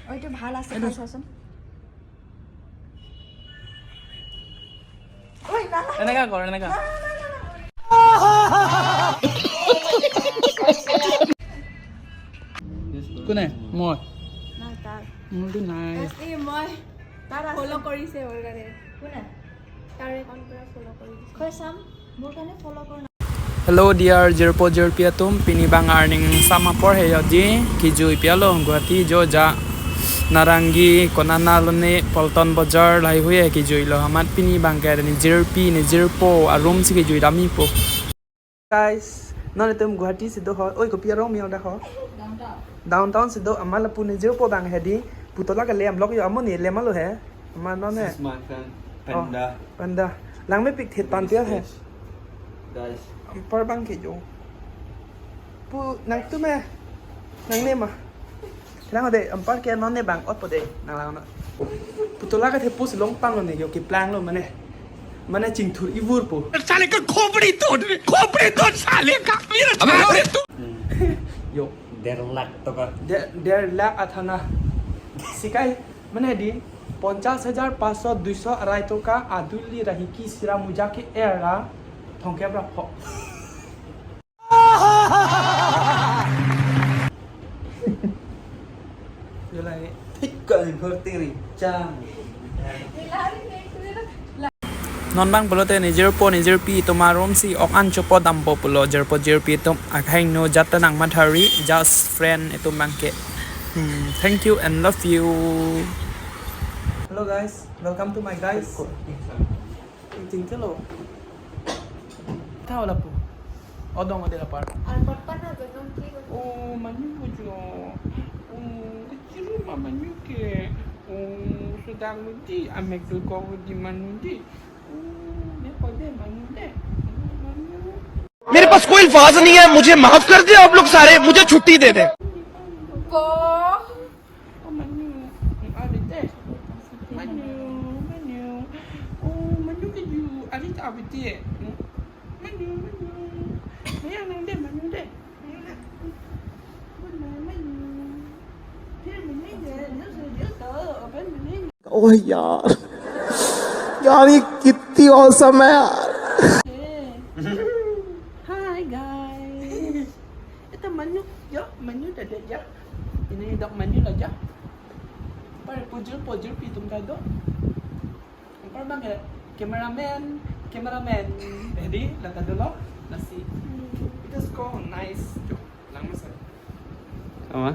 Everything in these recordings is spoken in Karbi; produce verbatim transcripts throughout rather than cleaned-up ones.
অ, এইটো ভাল আছে, এইটো খাই চাচোন। ঐ, নালাগে। এনেকা কৰ, এনেকা। কোনে? মই? নাই, তাৰ। মোৰতো নাই। এই মই, তাৰ ফল' কৰিছে মোৰ কাৰণে। কোনে? তাৰে একাউণ্টৰ পৰা ফল' কৰি দিছে। খৈ চাম, মোৰ কাৰণে ফল' কৰ না। Hello dear jirpo jirpi atum, pini bang arni sum apor he yodi, kejui pi alo Guwahati jo ja Narangi konana lone Paltan Bazar lahai hui he kejui lo, amat pini bang ke ne jirpi ne jirpo arum si kejui dam-ipo. Guys, non itum Guwahati si do ho, oi kopi arong mi-ong da ho. Downtown. Downtown si do, amat lapu ne jirpo bang hedi, putola ke lem lok yo amo ne lem alo he. Amat non ne. This is my friend, oh, Panda. Panda. Langmepik thet pan pial he. Guys. Anpar bang ke jo. Pu nangtum he. Nangne ma. Kelang ode anpar ke non ne bang ot po de nanglang na. Putola ke thepo si long pang lo ne yo keplang lo mane. Mane chingthur ivur po. साले का खोपड़ी तोड़, खोपड़ी तोड़ साले का, मेरा अबे साले तू। Yo. দেড় লাখ টাকা। De-, দেড় lakh athana. Sikai, mane di, পঞ্চাশ হাজাৰ পাঁচশ, দুইশ, আড়াই টকা, aduli rahiki sira muja ke era, thongkep ra pho. Yo lagi. Thik ka ni phor tiri chang. Non bang pulote ne jirpo ne jirpi atum arum si ok an chopo dampo pulo, jirpo jirpi atum akhai no jat ta nang mathari, just friend atum bang ke. Hmm, thank you and love you. Hello guys, welcome to my guys. Ting ke lo. Tha wala po. Odong ode lapar. Alpar pan na jodong ki ko. Oh, manu ko jo. Oh, kecil ma manu ke. Oh, sedang di amek tu ko di manu di. Oh, ne ko de manu de. Oh, manu. मेरे पास कोई अल्फाज नहीं है, मुझे माफ कर दे आप लोग सारे, मुझे छुट्टी दे दे। Ko. Oh, manu. Ade de. Manu, manu. Oh, manu ke ju. Ade ta ade de. Manu, manu. Manu nang de, manu de. Manu, manu. Manu, manu. ओ यार, यार, ये कितनी औसम है यार। Hi guys. Ito manu, yo, manu ta de ya. Ini dok manu la ya. Pare pujul pujul pitum ta do. Pare bang ke cameraman, cameraman. Jadi lata dulu nasi. Itu sko nice. Jo, lang masa. Sama?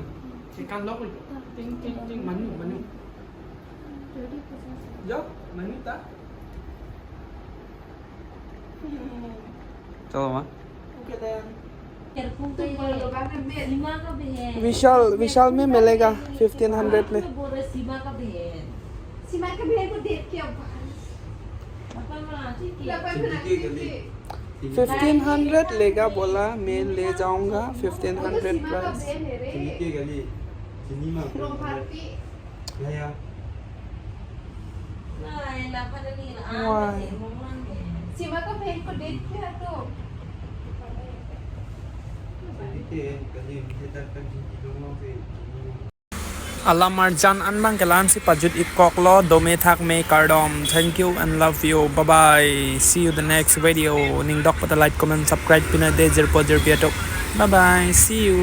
Ikan lo. Ting ting ting. Manu, manu. Yo, manu ta. Chalo ma. विशाल, विशाल में मिलेगा fifteen hundred में। सीमा का बहन। सीमा का बहन को देख के अब फिफ्टीन हंड्रेड लेगा बोला, मैं ले जाऊंगा, फिफ्टीन हंड्रेड प्राइस। Why? सीमा का बहन को देख के तो। Alam arjan an bang ke la-an si pajut-ik kok lo, dome thakme kardom. Thank you and love you. Bye bye. See you the next video. Ning dok pata like, comment, subscribe pina de jirpo jirpi atum. Bye bye. See you.